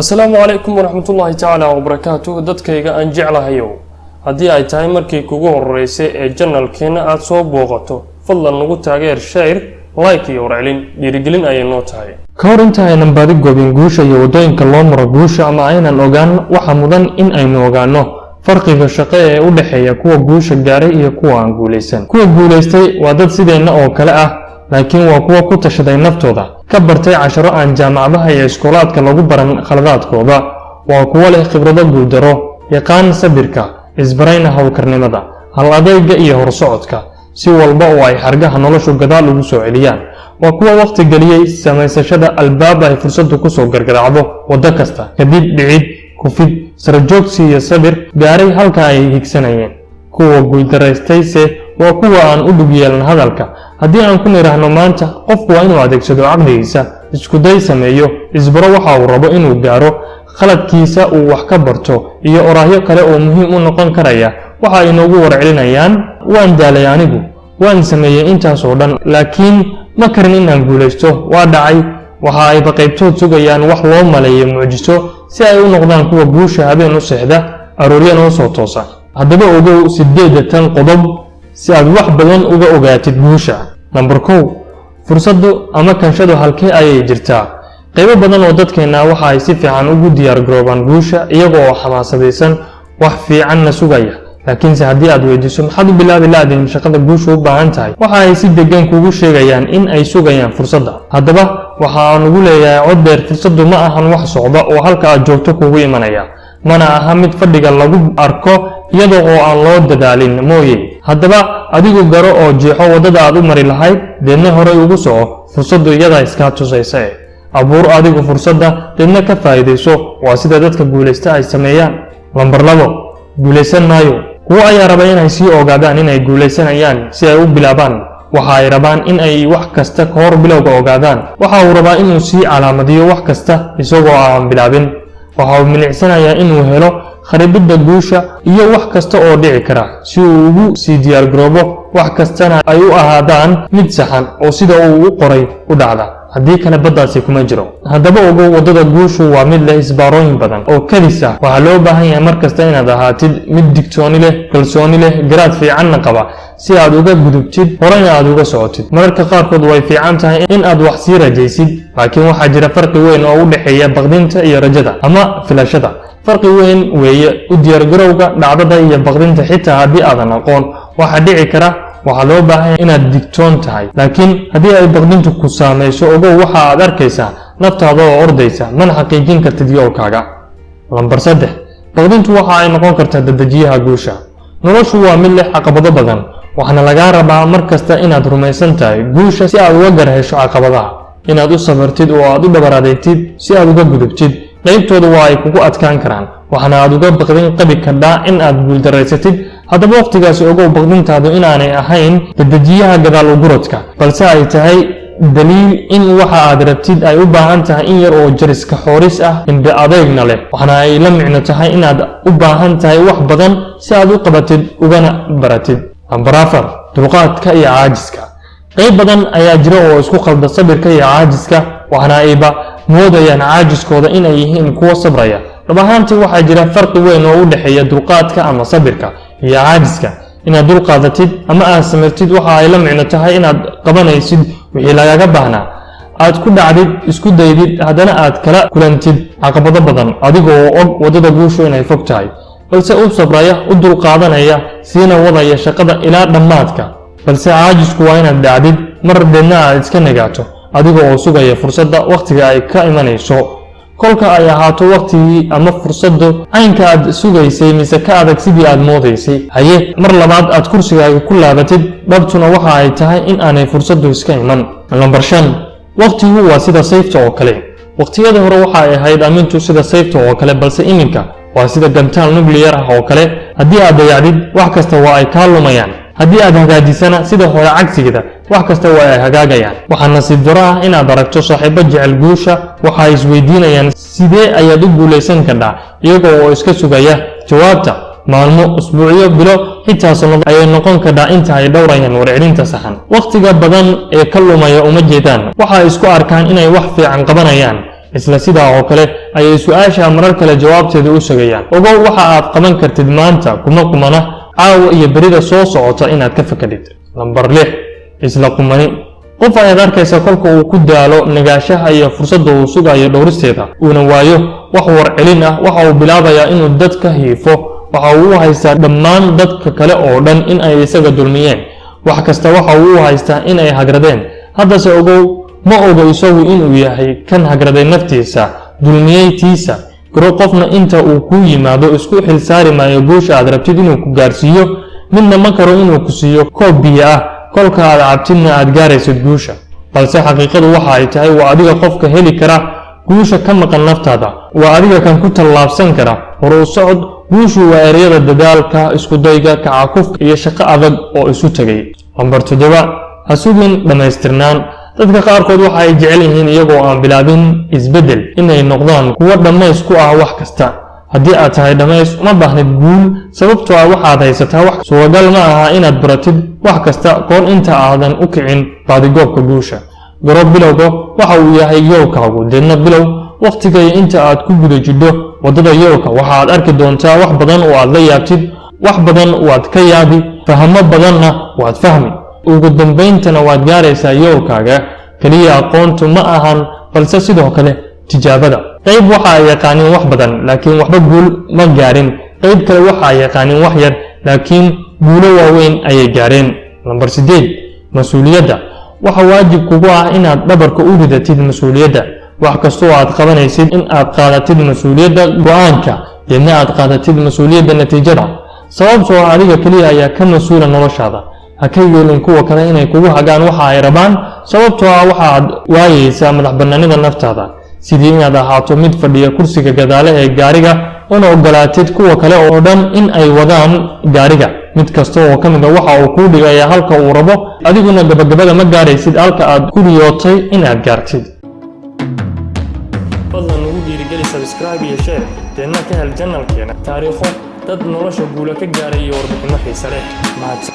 Asalaamu calaykum waraxmatullaahi tacaala wabarakaatuh. Dadkayga aan jeclahayow, haddii ay tahay markii kugu horeysay ee channelkeenna aada soo booqato, fadlan nagu taageer share, like iyo warcelin. Dhiirigelin ayay noo tahay. Ka hor inta aynan baadi goobin guusha iyo waddooyinka loo maro guusha ama aynan ogaan, waxa mudan in aynu ogaano farqiga shaqo ee u dhexeeya kuwa guusha gaaray iyo kuwa aan guulaysan. Kuwa guulaystay waa dad sideenna oo kale ah, laakiin waa kuwa ku tashaday naftooda, ka bartay casharo aan jaamacadaha iyo iskoolaadka lagu baran khaladaadkooda. Waa kuwo leh khibrado guuldaro, yaqaan sabirka, isbarayna howlkarnimada, hal adeega iyo horsocodka, si walba oo ay xargaha noloshu gadaal ugu soo celiyaan. Waa kuwa wakhti geliyey samaysashada albaab ay fursaddu kusoo gargaraacdo waddo kasta. Kadib dhicid, kufid, sarajoogsi iyo sabir, gaaray halka ay higsanayeen. Kuwa guuldaraystayse waa kuwa aan u dhug yeelan hadalka. Haddii aan ku nidhaahno maanta qofku waa inuu adeegsado caqligiisa, iskuday sameeyo, isbaro waxa uu rabo inuu gaaro, khaladkiisa uu wax ka barto iyo oraahyo kale oo muhiim u noqon karaya, waxa ay noogu warcelinayaan: "Waan daalay anigu, waan sameeyey intaas oo dhan, laakiin ma karin inaan guulaysto, waa dhacay." Waxa ayba qaybtood sugayaan wax loo maleeyo mucjiso si ay u noqdaan kuwa guusha habeen u seexda, arooryana u soo toosa. Haddaba ogow 8 qodob si aad wax badan uga ogaatid guusha. Nambar 1: fursaddu ama kanshadu halkee ayay jirtaa? Qaybo badan oo dadkeenna waxa ay si fiican ugu diyaar garoobaan guusha, iyaga oo xamaasadaysan, wax fiicanna sugaya. Laakiinse haddii aad weydiiso "Maxaad u bilaabi laadihin shaqada guusha u baahan tahay?", waxa ay si degan kugu sheegayaan in ay sugayaan fursadda. Haddaba waxa aan ugu leeyahay cod dheer: fursaddu ma ahan wax socda oo halka aad joogto kugu imanaya, mana aha mid fadhiga lagu arko iyada oo aan loo dadaalin mooye. Haddaba adigu garo oo jeexo waddada aad u mari lahayd, deedna horay ugu soco. Fursaddu iyadaa iskaa tusaysa e abuur adigu fursadda, deedna ka faa'iidayso. Waa sida dadka guulaysta ay sameeyaan. Lambar 2: guulaysan maayo. Kuwo ayaa raba inay sii ogaadaan inay guulaysanayaan si ay u bilaabaan. Waxa ay rabaan in ay wax kasta ka hor bilowga ogaadaan. Waxa uu rabaa inuu sii calaamadiyo wax kasta isagoo aan bilaabin. Waxa uu milicsanayaa inuu helo kharibidda guusha iyo wax kasta oo dhici kara si uu ugu sii diyaargaroobo, wax kastana ay u ahaadaan mid saxan oo sida uu u qoray u dhacda. Haddii kale baddaasi kuma jiro. Haddaba ogow, waddada guushu waa mid leh isbaarooyin badan oo kadis ah. Waxaa loo baahan yahay mar kasta inaad ahaatid mid digtooni leh, kalsooni leh, garaad fiicanna qaba si aad uga gudubtid, horena aad uga socotid. Mararka qaarkood way fiican tahay in aad wax sii rajaysid, laakiin waxaa jira farqi weyn oo u dhexeeya baqdinta iyo rajada ama filashada. Farqi weyn weeye u diyaargarowga dhacdada iyo baqdinta. Xitaa haddii aadan aqoon waxaa dhici kara, waxaa loo baahan yahay inaad digtoon tahay. Laakiin haddii ay baqdintu ku saamayso, ogow, waxa aad arkaysaa naftaada oo ordaysa, mana xaqiijin kartid yoolkaaga. Lambar 3: baqdintu waxa ay noqon kartaa dedejiyaha guusha. Noloshu waa mid leh caqabado badan, waxaana lagaa rabaa mar kasta inaad rumaysan tahay guusha si aad uga gar hesho caqabadaha, inaad u sabartid oo aad u dhabar adeegtid si aad uga gudubtid. Qaybtooda waa ay kugu adkaan karaan, waxaana aad uga baqdin qabi kardhaa in aad guuldaraysatid. Haddaba wakhtigaasi ogow baqdintaadu inaanay ahayn dedejiyaha gadaal uguradka, balse ay tahay daliil in waxa aad rabtid ay u baahan tahay in yar oo jariska xooris ah, indhe adeegna leh. Waxaana ay la micno tahay inaad u baahan tahay wax badan si aad u qabatid ugana baratid. Lambar 4: dulqaadka iyo caajiska. Qayb badan ayaa jira oo isku qalda sabirka iyo caajiska, waxaana ayba moodayaan caajiskooda inay yihiin kuwo sabraya. Dhab ahaantii, waxaa jira farqi weyn oo u dhexeeya dulqaadka ama sabirka iyo caajiska. Inaad dulqaadatid ama aad samirtid waxa ay la micno tahay inaad qabanaysid wixii lagaga baahnaa, aad ku dhacdid, isku daydid, haddana aad kala kulantid caqabado badan, adigoo og waddada guushu inay fog tahay, balse u sabraya, u dulqaadanaya, siina wadaya shaqada ilaa dhammaadka. Balse caajisku waa inaad dhacdid mar, deedna aad iska nagaato, adiga oo sugaya fursadda wakhtiga ay ka imanayso. Kolka ay ahaato wakhtigii ama fursaddu caynka aad sugaysay mise ka adag sidii aad moodaysay, haye, mar labaad aad kursigaaga ku laabatid. Dhabtuna waxa ay tahay in aanay fursaddu iska iman. Lambar 5: wakhtigu waa sida sayfta oo kale. Waqtiyada hore waxa ay ahayd amintu sida sayfta oo kale, balse iminka waa sida gantaal nuclear ah oo kale. Haddii aad dayacdid, wax kasta waa ay kaa lumayaan. Haddii aad hagaajisana, sida hore cagsigeeda, wax kasta waa ay hagaagayaan. Waxaa nasiib daro ah inaad aragto saaxiibo jecel guusha. Waxa ay isweydiinayaan "Sidee ayaad u guulaysan kardhaa?", iyagoo oo iska sugaya jawaabta. Maalmo, usbuucyo, bilo, xitaa sannado ayay noqon kardhaa inta ay dhowrayaan warcelinta saxan. Wakhtiga badan ee ka lumaya uma jeedaan. Waxa ay isku arkaan inay wax fiican qabanayaan. Isla sidaa oo kale ayay su-aasha marar kale jawaabteeda u sugayaan. Ogow, waxa aad qaban kartid maanta kuma qumana caawa iyo berida soo socota inaad ka fakadhid. Lambar 6, isla qumani. Qof ayaad arkaysa kolka uu ku daalo nagaashaha iyo fursadda uu sugayo dhowristeeda, uuna waayo wax warcelin ah, waxa uu bilaabayaa inuu dadka hiifo. Waxa uu u haystaa dhammaan dadka kale oo dhan in ay isaga dulmiyeen. Wax kasta waxa uu u haystaa in ay hagradeen. Haddase ogow, ma ogo isagu inuu yahay kan hagraday naftiisa, dulmiyey tiisa. Garo, qofna inta uu kuu yimaado isku xilsaari maayo guusha aad rabtid inuu ku gaarsiiyo. Midna ma karo inuu ku siiyo koob biyo ah, kolka aad cabtidna aad gaaraysid guusha. Balse xaqiiqadu waxa ay tahay, waa adiga qofka heli kara guusha ka maqan naftaada. Waa adiga kan ku tallaabsan kara hore u socod. Guushu waa ereyada dadaalka, iskudayga, kacakufka iyo shaqo adag oo isu tegay. Lambar 7, ha sugin dhammaystirnaan. Dadka qaarkood waxa ay jecel yihiin, iyagoo aan bilaabin isbeddel, inay noqdaan kuwo dhammays ku ah wax kasta. Haddii aad tahay dhammays, uma baahnid guul, sababtoo ah waxaad haysataa wax. Suuragal ma aha inaad baratid wax kasta koor inta aadan u kicin baadigoobka guusha. Garo bilowga waxa uu yahay yoolkaagu, deedna bilow. Wakhtiga iyo inta aad ku guda jidho waddada yoolka, waxaad arki doontaa wax badan oo aad la yaabtid. Wax badan waad ka yaabi, fahmo badanna waad fahmi, ugu dambayntana waad gaaraysaa yoolkaaga. Keliya aqoontu ma ahan, balse sidoo kale tijaabada. Qayb waxa ay yaqaaniin wax badan, laakiin waxba guul ma gaarin. Qayb kale waxa ay yaqaaniin wax yar, laakiin guulo waaweyn ayay gaareen. Lambar 8, mas-uuliyadda. Waxa waajib kugu ah inaad dhabarka u ridatid mas-uuliyadda wax kastoo aad qabanaysid, in aad qaadatid mas-uuliyadda go-aanka, deedna aad qaadatid mas-uuliyadda natiijada, sababtoo ah adiga keliya ayaa ka mas-uula noloshaada. Ha ka yeelin kuwa kale inay kugu hagaan waxa ay rabaan, sababtoo ah waxaad waayeysaa madax bannaanida naftaada, sidii inaad ahaato mid fadhiya kursiga gadaale ee gaariga, una ogolaatid kuwa kale oo dhan in ay wadaan gaariga. Mid kasta oo ka mid a waxa uu kuu dhigayaa halka uu rabo, adiguna gabagabada ma gaaraysid halka aad ku riyootay inaad gaartid. Fadlan nagu dhiirigeli subscribe iyo share, deedna ka hel channelkeena taariikho dad nolosha guula ka gaaray iyo warbixinno xiise leh. Mahadsan.